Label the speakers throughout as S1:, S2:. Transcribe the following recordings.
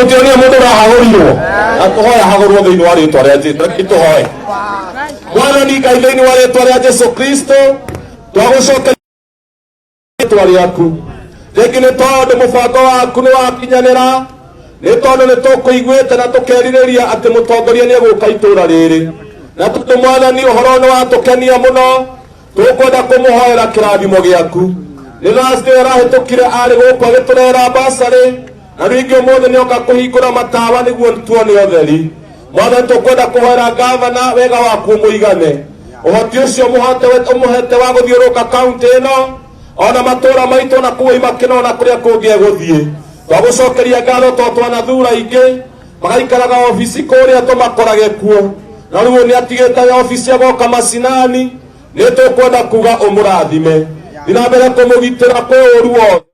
S1: Mũtionire mũndũ ũrahagũrirwo na tũhoya hagũrwo thĩinĩ wa rĩtwa rĩa Jesu. Reke tũhoe. Mwathani Ngai, thĩinĩ wa rĩtwa rĩa Jesu Kristo, twagũcokeria rĩtwa rĩaku rĩngĩ nĩ tondũ mũbango waku nĩ wakinyanĩra, nĩ tondũ nĩ tũkũiguĩte na tũkerirĩria atĩ mũtongoria nĩ egũka itũũra rĩrĩ, na tondũ Mwathani ũhoro nĩ watũkenia mũno, tũkwenda kũmũhoera kĩrathimo gĩaku. Nĩ Thursday ĩrahĩtũkire arĩ gũkũ agĩtũrehera basarĩ, na rĩngĩ ũmũthĩ nĩoka kũhingũra matawa nĩguo tuone ũtheri. Mwathani, tũkwenda kũhoera gavana wega waku ũmũigane, ũhoti ũcio ũmũhete wa gũthiũrũrũka kaunti ĩno ona matũũra maitũ na kũu imakĩno na kũrĩa kũngĩ egũthiĩ. Twagũcokeria ngatho tondũ twanathura ingĩ magaikaraga obici kũrĩa tũmakorage kuo, na rĩu nĩ atigĩte obici agoka macinani. Nĩ tũkwenda kuga ũmũrathime, thiĩ na mbere kũmũgitĩra kwĩ ũru wothe.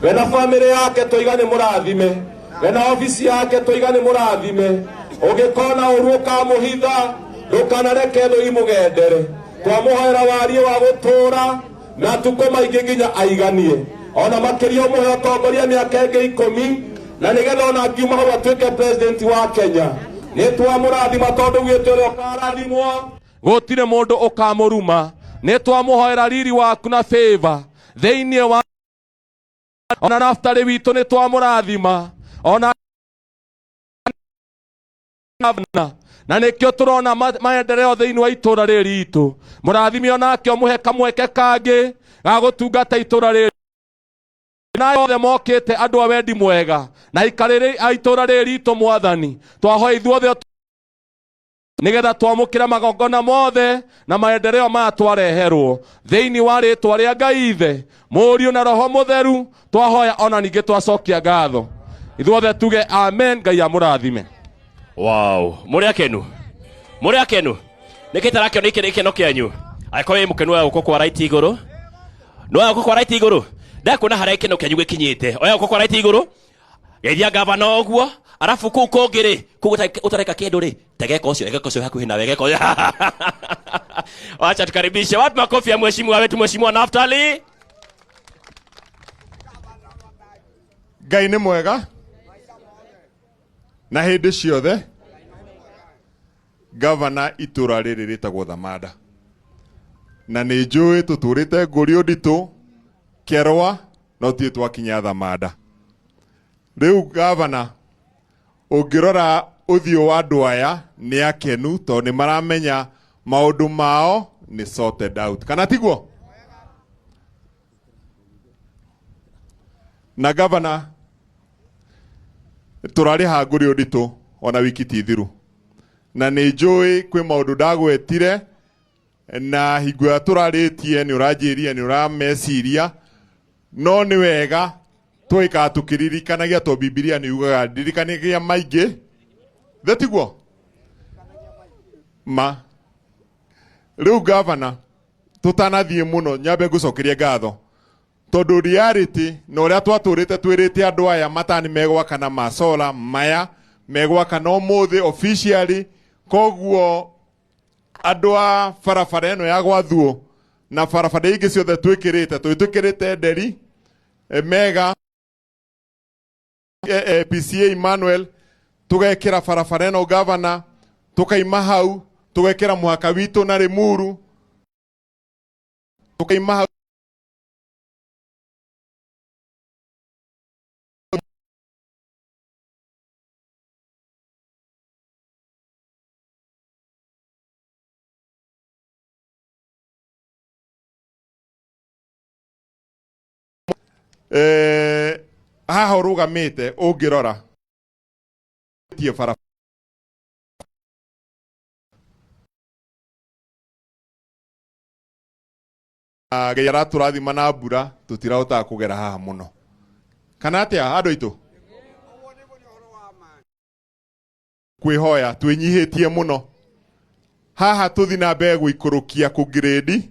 S1: We na bamĩrĩ yake tũiga nĩ mũrathime, we na obici yake tũiga nĩ mũrathime. Ũngĩkona ũru ũkamũhitha, ndũkanareke thũ imũgendere. Twamũhoera wariĩ wa gũtũũra na tukũ maingĩ nginya aiganie, ona makĩria ũmũhe ũtongoria mĩaka ĩngĩ 10, na nĩgetha ona angiuma hau atuĩke president wa Kenya. Nĩ twamũrathima tondũ ugĩte ũrĩa ũkarathimwo gũtirĩ mũndũ ũkamũruma. Nĩ twamũhoera riri waku na favor thĩinĩ wa ona Naftali witũ, nĩ twamũrathima ona na nĩkĩo tũrona maendeleo thĩinĩ wa itũũra rĩrĩ ritũ. Mũrathime onake, ũmũhe kamweke kangĩ ga gũtungata itũũra rĩrĩ, na othe mokĩte andũ a wendi mwega na aikarĩri a itũũra rĩrĩ ritũ. Mwathani, twahoya ithuothe nigetha twamũkĩre magongona mothe na maendeleo maya twareherwo thĩinĩ wa rĩtwa rĩa Ngai Ithe, Mũriũ na Roho Mũtheru, twahoya ona ningĩ twacokia ngatho. Ithuothe tuge amen. Ngai amũrathime.
S2: Wow, mũrĩ akenu, mũrĩ akenu. Nĩkĩ tarakĩona ikĩ gĩkeno kĩanyu? Angĩkorwo wĩ mũkenu, oya guoko kwa right igũrũ. No oya guoko kwa right igũrũ. Ndakuona harĩa gĩkeno kĩanyu gĩkinyĩte. Oya guoko kwa right igũrũ. Geithia gavana ũguo. Arabu kũu kũngĩ rĩ, kũu ũtareka kĩndũ rĩ, tegeka ũcio, egeka ũcio hakuhĩ nawe, egeka ũcio. Wacha tukaribishe. Wapi makofi ya mheshimiwa wetu, Mheshimiwa Naftali?
S3: Ngai nĩ mwega na hĩndĩ ciothe. Gavana, itũra rĩrĩ rĩtagwo Thamanda, na nĩ njũĩ tũtũrĩte ngũri ũnditũ kerwa, no tirĩ twakinya Thamanda. Rĩu gavana, ũngĩrora ũthiũ wa andũ aya nĩ akenu tondũ nĩ maramenya maũndũ mao nĩ sorted out, kana tiguo? Na gavana, tũrarĩha ngũrĩ ũnditũ ona wiki ti thiru, na nĩ njũĩ kwĩ maũndũ ndagwetire na hingo ĩrĩa tũrarĩtie nĩ ũranjĩria nĩ ũrameciria, no nĩ wega twĩkaga tũkĩririkanagia to Bibilia nĩ yugaga ndirikanagia maingĩ the tiguo ma. Rĩu gavana, tũtanathiĩ mũno, nyambe ngũcokerie ngatho tondũ reality na ũrĩa twatũrĩte twĩrĩte andũ aya matani megwakana ma solar maya megwakana ũmũthĩ officially. Koguo andũ a barabara ĩno ya gwathuo na barabara ingĩ ciothe twĩkĩrĩte, twĩtĩkĩrĩte nderi mega PCA Emmanuel, tũgekĩra barabara ĩno gavana, tũkaima hau tũgekĩra mũhaka witũ na Limuru, tũkaima hau haha ũrũgamĩte ũngĩrora tie bara Ngai aratũrathima na mbura, tũtirahotaga kũgera haha mũno, kana atĩa andũ aitũ? Kwĩhoya twĩnyihĩtie mũno haha tũthi na mbere gũikũrũkia kũngirĩndi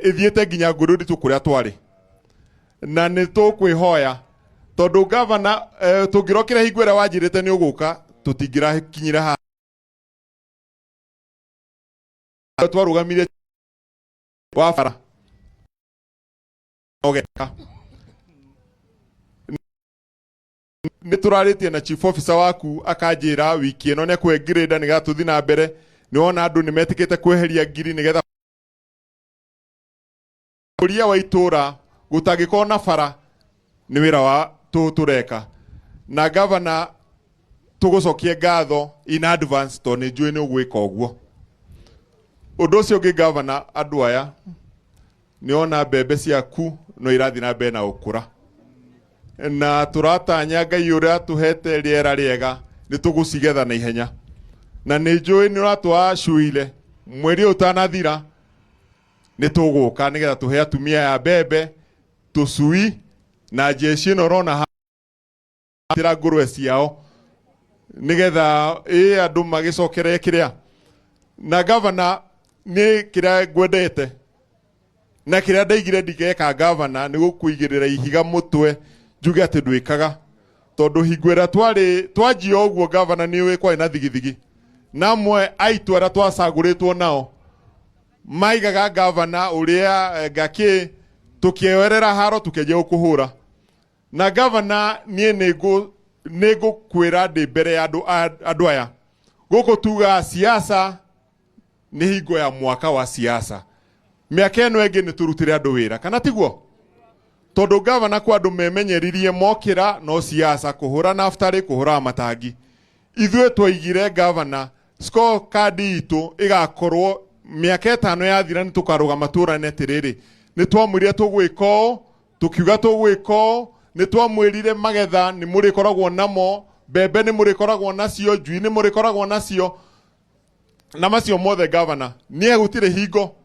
S3: ĩthiĩte nginya ngũrũnditũ kũrĩa twarĩ, na nĩ tũkwĩhoya tondũ gavana, tũngĩrokĩra hingo ĩrĩa wanjĩrĩte nĩ ũgũka, tũtingĩrakinyire haha twarũgamire wa bara ũgeka. Nĩ tũrarĩtie na chief officer waku akanjĩra wiki ĩno nĩ ekũhe grader nĩgetha tũthiĩ na mbere. Nĩ wona andũ nĩ metĩkĩte kweheria ngiri nĩgetha ũria wa itũra gũtangĩkorwo na bara nĩ wĩra wa tũ tũreka. Na governor, tũgũcokie ngatho in advance tondũ nĩ njũĩ nĩ ũgwĩka ũguo. Ũndũ ũcio ũngĩ, governor, andũ aya nĩ ona mbembe ciaku no irathiĩ na mbere na gũkũra, na tũratanya Ngai ũrĩa atũhete rĩera rĩega nĩ tũgũcigetha na ihenya, na nĩ njũĩ nĩ ũratwacuire mweri ũyũ ũtanathira nĩ tũgũka nĩgetha tũhe atumia ya mbembe, tũcui na jeshi ĩno ũrona tĩra ngũrwe ciao nĩgetha ĩ andũ magĩcokere kĩrĩa. Na gavana, nĩ kĩrĩa ngwendete na kĩrĩa ndaigire ndigeka, gavana, nĩ gũkũigĩrĩra ihiga mũtwe njuge atĩ ndwĩkaga, tondũ hingo ĩrĩa twarĩ twanjia ũguo, gavana, nĩ ũĩ kwarĩ na thigithigi na amwe aitũ arĩa twacagũrĩtwo nao maigaga gavana ũrĩa ngakĩ tũkĩoerera haro tũkĩanjia gũkũhũra. Na gavana, niĩ nĩ ngũkwĩra ndĩ mbere ya andũ aya gũkũ tugaga siasa nĩ hingo ya mwaka wa siasa, mĩaka ĩno ĩngĩ nĩ tũrutĩre andũ wĩra, kana tiguo? Tondũ gavana, kwa andũ memenyeririe mokĩra no siasa, kũhũra naftarĩ, kũhũra matangi. Ithuĩ twaigire, gavana, scorecard itũ ĩgakorwo mĩaka 5 yathira nĩ tũkarũgama tũrane atĩrĩrĩ, nĩ twamwĩrire tũgwĩka ũũ, tũkiuga tũgwĩka ũũ, nĩ twamwĩrire magetha nĩ mũrĩkoragwo namo, mbembe nĩ mũrĩkoragwo nacio, njui nĩ mũrĩkoragwo nacio, na macio mothe, gavana, niĩ gũtirĩ hingo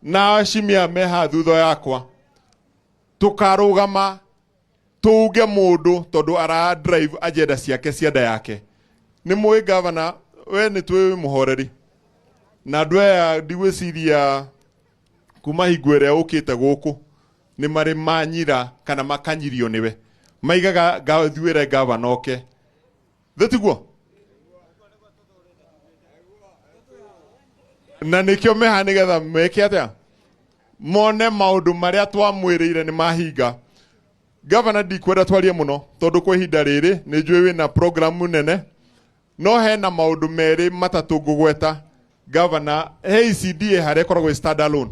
S3: na acimia meha thutha yakwa tukarũgama tuuge mũndũ tondũ ara drive agenda ciake cia nda yake. Nĩ mũĩ, gavana, we nĩ twĩ mũhoreri na andũ aya ndigwĩciria kuma hingo ĩrĩa ũkĩte gũkũ nĩ marĩ manyira kana makanyirio nĩwe. Maigaga gathuĩre gavana oke thĩ, tiguo? Na nĩkĩo meha nĩgetha meke atĩa, mone maũndũ marĩa twamwĩrĩire nĩ mahinga. Gavana, ndikwenda twarie mũno tondũ kwa ihinda rĩrĩ nĩ njũĩ wĩna programu nene, no hena maũndũ merĩ matatũ ngũgweta. Gavana, he ECD harĩa ĩkoragwo ĩ stand alone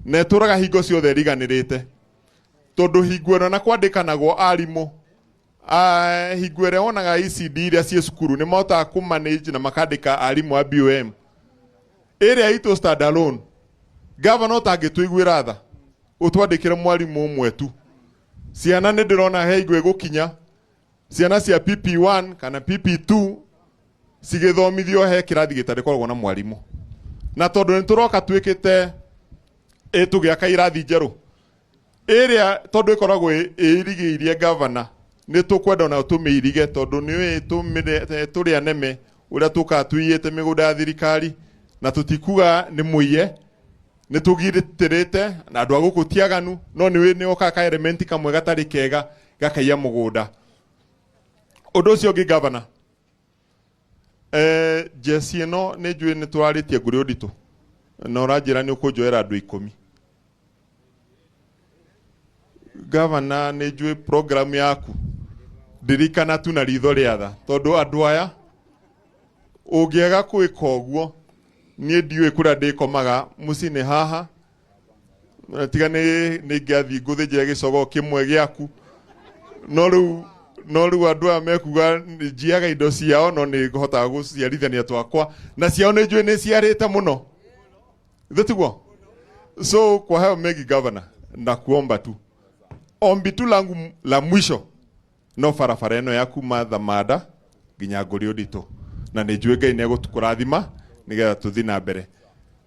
S3: na ĩtũraga hingo ciothe ĩriganĩrĩte, tondũ hingo ĩno na kwandĩkanagwo arimũ, hingo ĩrĩa wonaga ECD iria ciĩ cukuru nĩ mahotaga kũ manage na makandĩka arimũ a BOM. Ĩrĩa itũ stand alone, gavana, ũtangĩtũiguĩra tha ũtwandĩkĩre mwarimũ ũmwe tu. Ciana nĩ ndĩrona he hingo ĩgũkinya ciana cia PP1 kana PP2 cigĩthomithio he kĩrathi gĩtarĩkoragwo na mwarimũ, na tondũ nĩ tũroka twĩkĩte ĩ tũgĩaka irathi njerũ ĩrĩa tondũ ĩkoragwo ĩirigĩirie, gavana, nĩ tũkwenda ona tũmĩirige tondũ nĩ tũrĩ aneme ũrĩa tũkaga tũiyĩte mĩgũnda ya thirikari, na tũtikuga nĩ mũiye, nĩ tũgitĩrĩte na andũ a gũkũ ti aganu, no nĩ nĩ okaga ka element kamwe gatarĩ kega gakaiya mũgũnda. Ũndũ ũcio ũngĩ, gavana, jeci ĩno nĩ njũĩ nĩ tũrarĩtie ngũrĩ ũnditũ na ũranjĩra nĩ ũkũnjoera andũ 10. Gavana, nĩ njũĩ program yaku, ndirikana tu na ritho rĩa tha, tondũ andũ aya ũngĩaga gwĩka ũguo niĩ ndiũĩ kũrĩa ndĩkomaga mũciĩ nĩ haha. Na tiga nĩ ingĩathiĩ ngũthĩnjĩre gĩcogoo kĩmwe gĩaku, no rĩu andũ aya mekuga njiaga indo ciao, no nĩ hotaga gũciarithania twakwa na ciao nĩ njũĩ nĩ ciarĩte mũno, ithe tiguo? So kwa hayo mengi, governor, na kuomba tu, ombi tu langu la mwisho no barabara ĩno ya kuma Thamanda nginya Ngũrĩ Ũnditũ, na nĩ njũĩ Ngai nĩ egũtũkũrathima nĩgetha tũthiĩ na mbere.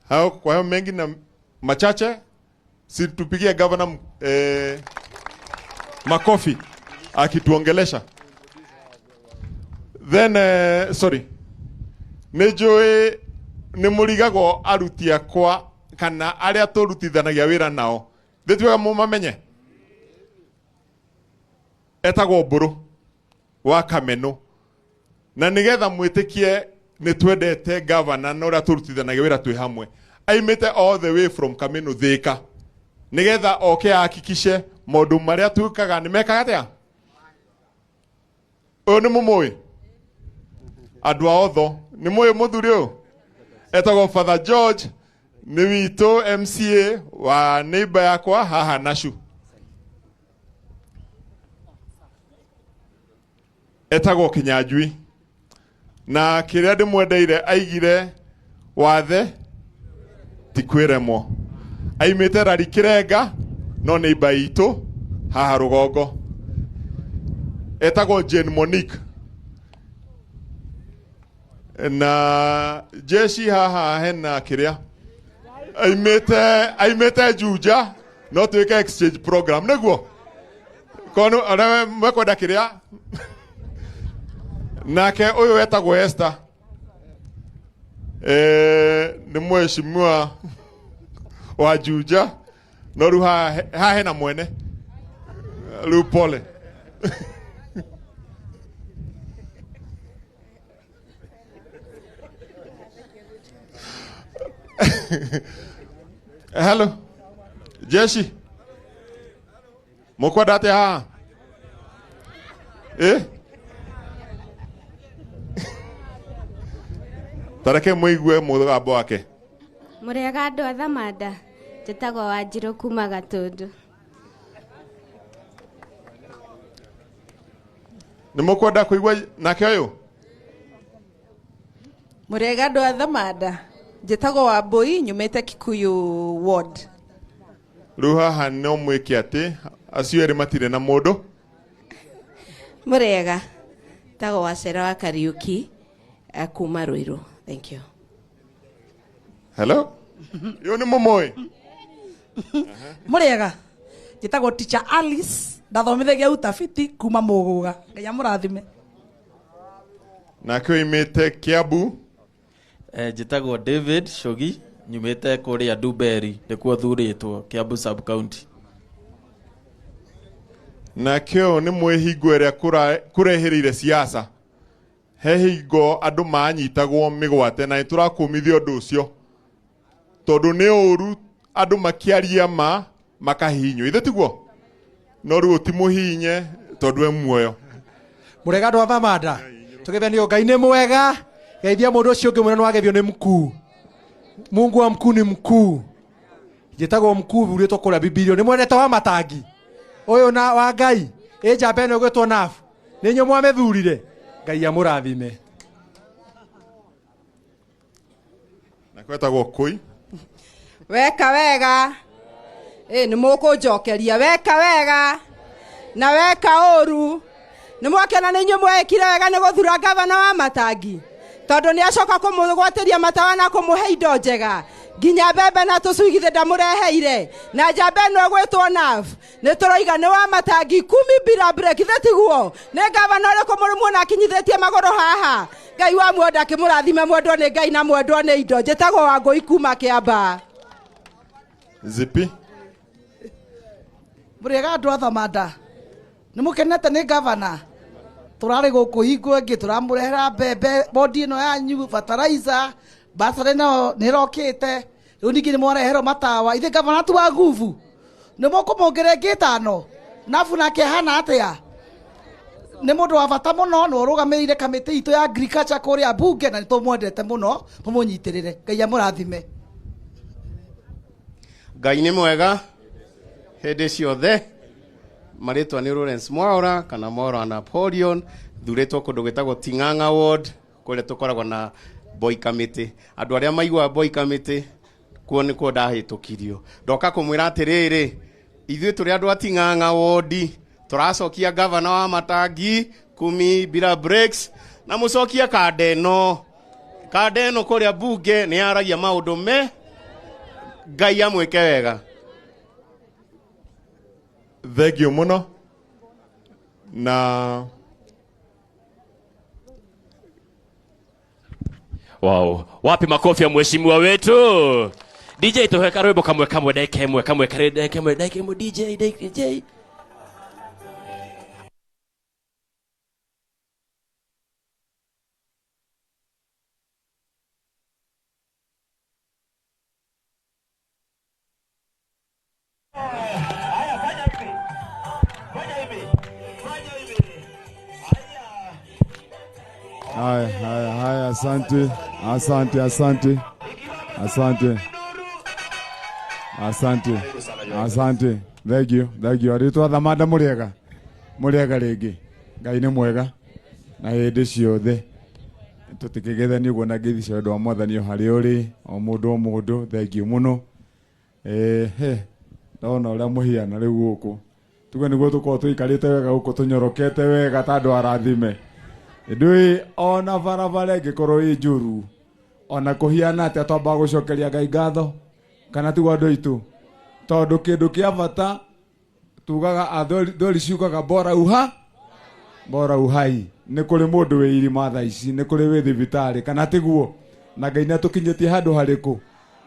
S3: Hayo, kwa hayo mengi na machache, si tupigie governor makofi akituongelesha. Then sorry, nĩ njũĩ nĩ mũrigagwo aruti akwa kana arĩa tũrutithanagia wĩra nao, thĩ mũmamenye, etagwo Mbũrũ wa Kameno, na nigetha mwĩtĩkie nĩ twendete gavana na ũrĩa tũrutithanagia wĩra twĩ hamwe, aimĩte all the way from Kameno Thĩka nigetha oke ahakikishe maũndũ marĩa twĩkaga nĩ mekaga atĩa. Ũyũ nĩ mũmũĩ andũ a otho nĩ mũĩ mũthuri ũyũ etagwo Father George, nĩ witũ MCA wa neighbor yakwa haha Nashu. Etagwo Kinyanjui, na kĩrĩa ndĩmwendeire aigire wathe ti kwĩremwo, aimĩte rari kĩrenga no neighbor itũ haha rũgongo. Etagwo Jane Monique, na jeshi haha hena kĩrĩa aimĩte Juja, no twĩke exchange program nĩguo kono arĩa mekwenda kĩrĩa. Nake ũyũ etagwo Esther, nĩ mheshimiwa wa Juja, no rĩu haha hena mwene rĩu, pole. Hello jeshi, mukwenda atia haha? Eh? Tareke muigue mũgambo wake.
S4: Mũrĩega andũ a Thamanda, njĩtagwo Wanjirũ kuma Gatũndũ.
S3: Nĩ mũkwenda kũigua nake ũyũ?
S5: Mũrĩega andũ a Thamanda, njĩtagwo Wambui, nyumĩte Kikuyu ward.
S3: Rĩu haha no mwĩke atĩ acio erĩ matirĩ na mũndũ.
S6: Mũrĩega, tagwo Wacera wa Kariuki, kuma Ruiru. Thank you.
S3: Hello, ũyũ nĩ mũmũĩ?
S7: Mũrĩega, njĩtagwo Teacher Alice, ndathomithagia utafiti kuma Mũgũga. Ngai amũrathime.
S3: Nake oimĩte Kiambu.
S8: Njĩtagwo David Shogi, nyumĩte kũrĩa Ndumberi, nĩkuo thurĩtwo, Kiambu sub county.
S3: Nake ũyũ nĩ mwĩhingo ĩrĩa kũrehĩrĩire siasa. He hingo andũ manyitagwo mĩgwate, na nĩ tũrakũmithia ũndũ ũcio tondũ nĩ ũru andũ makĩaria ma makahihinywo, ithe tiguo? No rĩu ti mũhihinye tondũ e muoyo.
S9: Mũrega andũ a Thamanda, tũgethanio. Ngai nĩ mwega. Geithia mũndũ ũcio ũngĩ mwena nĩwagethio nĩ mkuu. Mungu wa mkuu ni mkuu. Njĩtagwo mkuu, thurĩtwo kũrĩa Bibilia. Nĩ mwendete wa matangi ũyũ na wa Ngai ĩ njamba ĩno ĩgwĩtwo Nafu, nĩ inyuĩ mwamĩthurire. Ngai amũrathime.
S3: Nake etagwo Kũi.
S10: Weka wega ĩ nĩ mũkũnjokeria, weka wega na weka ũru. Nĩ mwakena nĩ inyuĩ mwekire wega nĩ gũthura gavana wa matangi, tondũ nĩ acoka kũmũgwatĩria matawa na kũmũhe indo njega, nginya mbembe na tũcui githĩ ndamũreheire? Na njamba ĩno ĩgwĩtwo NAF, nĩ tũroiga nĩ wa matangi kumi bila break, githĩ tiguo? Nĩ gavana ũrĩkũ mũrĩ muona akinyithĩtie magũrũ haha? Ngai wa mwenda akĩmũrathime, mwendwo nĩ Ngai na mwendwo nĩ indo. Njĩtagwo Wangũi kuma Kĩamba.
S3: Zipi.
S7: Mũrĩega andũ a Thamanda, nĩ mũkenete nĩ gavana? Tũrarĩ gũkũ hingo ĩngĩ, tũramũrehera mbembe bondi ĩno yanyu, fertilizer, basarĩ nayo nĩ ĩrokĩte. Rĩu ningĩ nĩ mwareherwo matawa. Ithe gavana tu wa nguvu, nĩ mũkũmũongerera ĩngĩ ĩtano? Nabu nake hana atĩa? Nĩ mũndũ wa bata mũno, nĩ ũrũgamĩrĩire kamĩtĩ itũ ya agriculture kũrĩa bunge, na nĩ tũmwendete mũno. Mũmũnyitĩrĩre. Ngai amũrathime.
S11: Ngai nĩ mwega hĩndĩ ciothe. Marĩtwa nĩ Lawrence Mwaura kana Mwaura Napoleon, thurĩtwo kũndũ gwĩtagwo Ting'ang'a ward, kũrĩa tũkoragwo na boy committee. Andũ arĩa maiguaga boy committee, kuo nĩkuo ndahĩtũkirio. Ndoka kũmwĩra atĩrĩrĩ, ithuĩ tũrĩ andũ a Ting'ang'a ward, tũracokia gavana wa matangi kumi bila breaks, na mũcokie kanda ĩno, kanda ĩno kũrĩa bunge nĩ yaragia maũndũ me. Ngai amwĩke wega.
S3: Thengio mũno. Na
S2: Wow. Wapi makofi ya mheshimiwa wetu? DJ, tuwe karwimbo kamwe kamwe, dakika imwe kamwe kare, dakika imwe, dakika imwe, DJ, DJ.
S1: Haya, fanya hivi. Fanya hivi. Fanya hivi. Haya.
S12: Haya, haya, haya, asante, asante, asante, asante, asante, asante. Thank you, thank you. Arĩtwa Thamanda mũrĩega, mũrĩega rĩngĩ. Ngai nĩ mwega na hĩndĩ ciothe tũtikĩgethania ũguo na ngeithi cia wendo wa mwathani o harĩa ũrĩ o mũndũ o mũndũ. Thank you mũno. He ndona ũrĩa mũhiana rĩu gũkũ tuge nĩguo tũkorwo tũikarĩte wega gũkũ tũnyorokete wega ta andũ arathime. Ndũĩ ona barabara ĩngĩkorwo ĩ njũru ona kũhiana atĩa twambaga gũcokeria Ngai ngatho kana tiguo andũ aitũ, tondũ kĩndũ kĩa bata tugaga athori ciugaga bora uha bora uhai. Nĩ kũrĩ mũndũ wĩ irima thaa ici, nĩ kũrĩ wĩ thibitarĩ kana tiguo, na Ngai nĩ atũkinyĩtie handũ harĩkũ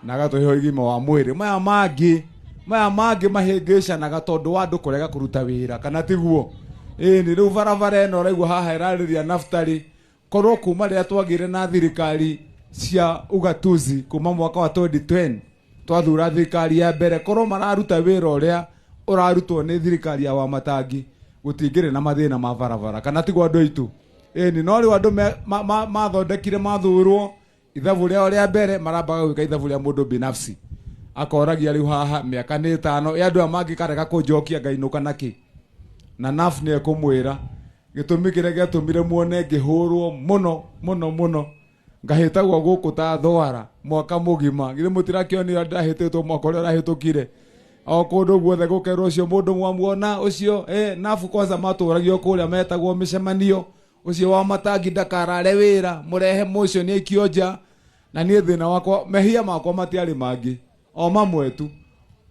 S12: na agatũhe ũgima wa mwĩrĩ. Maya mangĩ mahĩngĩcanaga tondũ wa andũ kũrega kũruta wĩra kana tiguo. Ĩni rĩu barabara ĩno ũraigua haha ĩrarĩria naftali, korwo kuma rĩrĩa twagĩire na thirikari cia ugatuzi kuma mwaka wa 2020 twathura thirikari ya mbere, korwo mararuta wĩra ũrĩa ũrarutwo nĩ thirikari ya Wamatangi gũtingĩrĩ na mathĩna ma barabara kana tiguo andũ aitũ. Ĩni no rĩu andũ mathondekire mathurwo ithabu rĩao rĩa mbere marambaga gwĩka ithabu rĩa mũndũ binafsi, akoragia rĩu haha mĩaka nĩ ĩtano ĩ andũ aya mangĩkarega kũnjokia ngainũka nakĩ, na NAF nĩ ekũmwĩra gĩtũmi kĩrĩa gĩatũmire muone ngĩhũrwo mũno mũno mũno ngahĩtagwo gũkũ ta thwara mwaka mũgima. Githĩ mũtirakĩonire ndahĩtĩtwo mwaka ũrĩa ũrahĩtũkire o kũndũ guothe gũkerwo ũcio mũndũ mwamuona ũcio NAF kwanza matũragio kũrĩa metagwo mĩcemanio ũcio wa Matangi ndakarare wĩra mũrehe mũcio nĩ aikio nja. Na niĩ thĩna wakwa mehia makwa matiarĩ mangĩ o mamwe tu,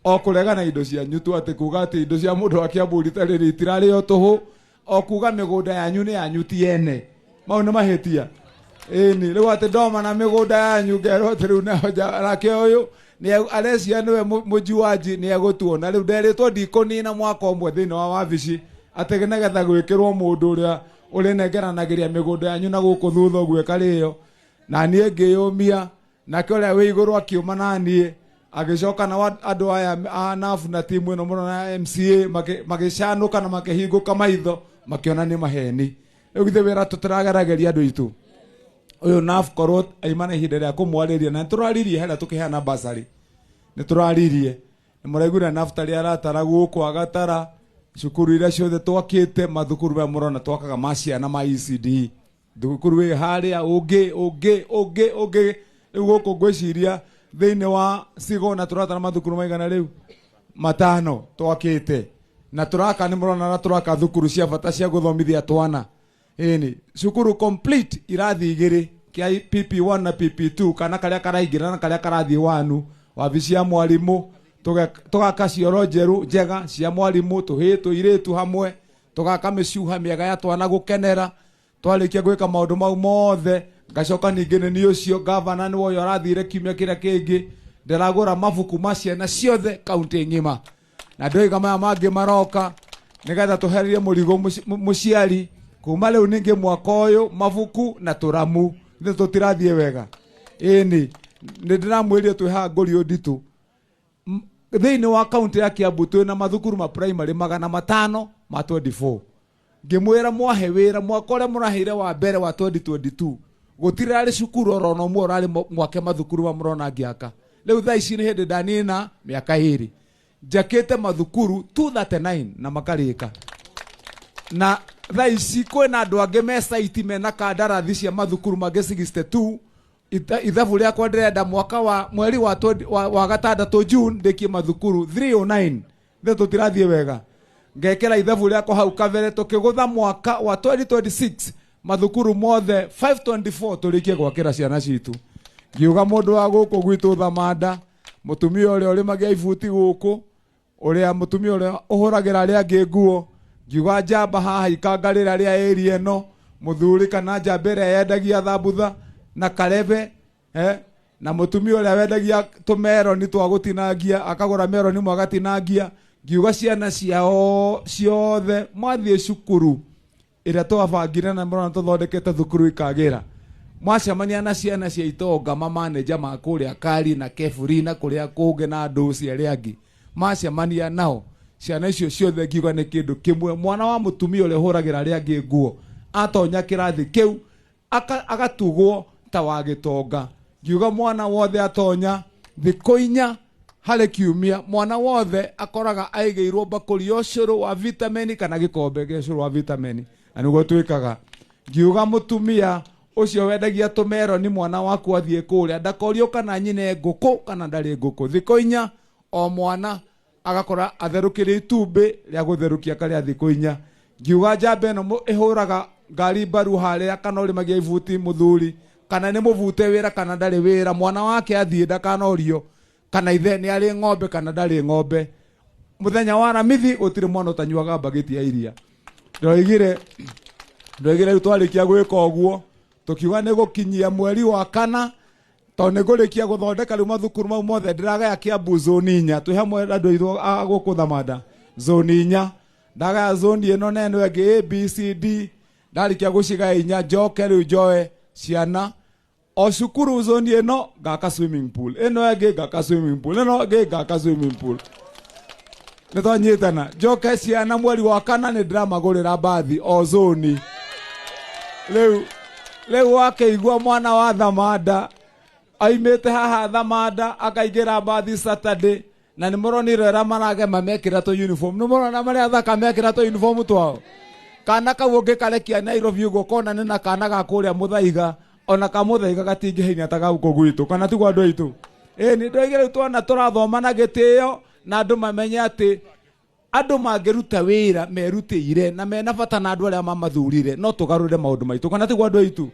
S12: o kũregana indo cianyu tu, atĩ kuga atĩ indo cia mũndũ wa Kiambu rita rĩrĩ itirarĩo tũhũ, o kuga mĩgũnda yanyu nĩ yanyu ti ene, mau nĩ mahĩtia. Ĩni rĩu atĩ ndoma na mĩgũnda yanyu ngerwo atĩ rĩu nayo nake ũyũ nĩ arecia nĩwe mũjuaji nĩ egũtuona. Rĩu nderĩtwo ndikũnina mwaka ũmwe thĩinĩ wa wabici atĩ nĩgetha gwĩkĩrwo mũndũ ũrĩa ũrĩnengeranagĩria mĩgũnda yanyu na gũkũ thutha ũguo ĩkarĩo. Na niĩ ngĩyũmia nake ũrĩa wĩ igũrũ akiũma na niĩ agĩcoka na andũ aya a NAF na timu ĩno mũno na MCA magĩcanũka na makĩhingũka maitho makĩona nĩ maheni. Rĩu githĩ wĩra tũtĩragerageria andũ aitũ ũyũ NAF korwo aima na ihinda rĩa kũmwarĩria, na nĩtũraririe harĩa tũkĩheana basarĩ, nĩtũraririe nĩ mũraiguire NAF tarĩ aratara gũkũ agatara cukuru iria ciothe twakĩte, mathukuru maya mũrona twakaga ma ciana ma ECD, thukuru ĩ harĩa ũngĩ ũngĩ ũngĩ ũngĩ. Rĩu gũkũ ngwĩciria thĩinĩ wa Sigona tũratara mathukuru maigana rĩu matano twakĩte, na tũraka nĩ mũrona na tũraka thukuru cia bata cia gũthomithia twana. Ĩni cukuru complete irathi igĩrĩ kia PP1 na PP2, kana karĩa karaingĩra na karĩa karathiĩ wanu, wabici ya mwarimũ, tũgaka cioro njerũ njega cia mwarimũ, tũhĩĩ tũirĩtu hamwe, tũgaka mĩcuha mĩega ya twana gũkenera. Twarĩkia gwĩka maũndũ mau mothe ngacoka ningĩ nĩ niĩ ũcio gavana nĩwe ũyũ arathire kiumia kĩrĩa kĩngĩ, ndĩragũra mabuku ma ciana ciothe kaunti ng'ima, na ndoiga maya mangĩ maroka nĩgetha tũhererie mũrigo mũciari kuma rĩu ningĩ mwaka ũyũ mabuku na tũramu ithuĩ tũtirathiĩ wega. Ĩni nĩ ndĩramwĩrire twĩ haha ngũriũ nditũ thĩinĩ wa kaunti ya Kiambu twĩna mathukuru ma primary 500 ma 24. Ngĩmwĩra mwahe wĩra mwaka ũrĩa mũraheire wa mbere wa 2022 gũtirarĩ cukuru oro na ũmwe ũrarĩ mwake mathukuru ma mũrona ngĩaka. Rĩu thaa ici nĩ hĩndĩ ndanina mĩaka ĩrĩ njakĩte mathukuru 239 na makarĩka, na thaa ici kwĩna andũ angĩ me site mena kandarathi cia mathukuru mangĩ 62. Ithabu rĩakwa ndĩrenda mwaka wa mweri wa wa gatandatũ June ndĩkie mathukuru 309. Ithuĩ tũtirathiĩ wega, ngekĩra ithabu rĩakwa hau kabere tũkĩgũtha mwaka wa 2026 mathukuru mothe 524 tũrĩkie gwakĩra ciana citũ. Ngiuga mũndũ wa gũkũ gwitũ Thamanda, mũtumia ũrĩa ũrĩmagia ibuti gũkũ, ũrĩa mũtumia ũrĩa ũhũragĩra arĩa angĩ nguo, ngiuga njamba haha ikanga rĩrĩa rĩa area ĩno, mũthuri kana njamba ĩrĩa yendagia thambutha na karebe, na mũtumia ũrĩa wendagia tũmeroni twa gũtinangia akagũra meroni mwe agatinangia. Ngiuga ciana ciao ciothe mwathiĩ cukuru ĩrĩa twabangire na mũrona tũthondekete thukuru ikagĩra, mwacemania na ciana cia itonga mamaneja ma kũrĩa Kari na Keburi na kũrĩa kũngĩ na andũ ũcio arĩa angĩ, macemania nao ciana icio ciothe ngiuga nĩ kĩndũ kĩmwe. Mwana wa mũtumia ũrĩa ũhũragĩra arĩa angĩ nguo atonya kĩrathi kĩu Agatugwo ta wa gĩtonga. Ngiuga mwana wothe atonya thikũ 4 harĩ kiumia, mwana wothe akoraga aigĩirwo mbakũri ya ũcũrũ wa vitamini kana gĩkombe gĩa ũcũrũ wa vitamini, na nĩguo twĩkaga. Ngiuga mũtumia ũcio wendagia tũmeroni, mwana waku athiĩ kũrĩa ndakorio kana nyine ngũkũ kana ndarĩ ngũkũ. Thikũ 4 o mwana agakora atherũkĩrie itumbĩ rĩa gũtherũkia karĩa thikũ 4. Ngiuga njamba ĩno ĩhũraga ngari mbaru harĩa kana ũrĩmagia ibuti mũthuri, kana nĩ mũbute wĩra kana ndarĩ wĩra, mwana wake athiĩ ndakanorio kana ithe nĩ arĩ ng'ombe kana ndarĩ ng'ombe. Mũthenya wa Aramithi gũtirĩ mwana ũtanyuaga mbagĩti ya iria. Ndoigire rĩu twarĩkia gwĩka ũguo, tũkiuga nĩ gũkinyia mweri wa 4, tondũ nĩ ngũrĩkia gũthondeka rĩu mathukuru mau mothe. Ndĩragaya Kiambu zoni 4, twĩ hamwe andũ aitũ a gũkũ Thamanda, zoni 4. Ndagaya zoni ĩno na ĩno ĩngĩ A, B, C, D. Ndarĩkia gũcigaya 4, njoke rĩu njoe ciana o cukuru zoni ĩno ngaka swimming pool, ĩno ĩngĩ ngaka swimming pool, ĩno ĩngĩ ngaka swimming pool. Nĩ twanyitana. Njoke ciana mweri wa 4 nĩ ndĩramagũrĩra mbathi o zoni. Rĩu wakĩigua mwana wa Thamanda aimĩte haha Thamanda akaingĩra mbathi Saturday, na nĩ mũronire ũrĩa maragema mekĩra tũ uniform, nĩ mũrona marĩa athaka mekĩra tũ uniform twao. Kana kau ũngĩkarekia Nairobi ũguo konane na kana ga kũrĩa Mũthaiga, ona ka Mũthaiga gatingĩhinya ta gũkũ gwitũ, kana tiguo andũ aitũ? Ĩĩ, nĩ ndoigire rĩu twana tũrathoma na gĩtĩo, na andũ mamenye atĩ andũ mangĩruta wĩra merutĩire na mena bata na andũ arĩa mamathurire, no tũgarũre maũndũ maitũ, kana tiguo andũ aitũ?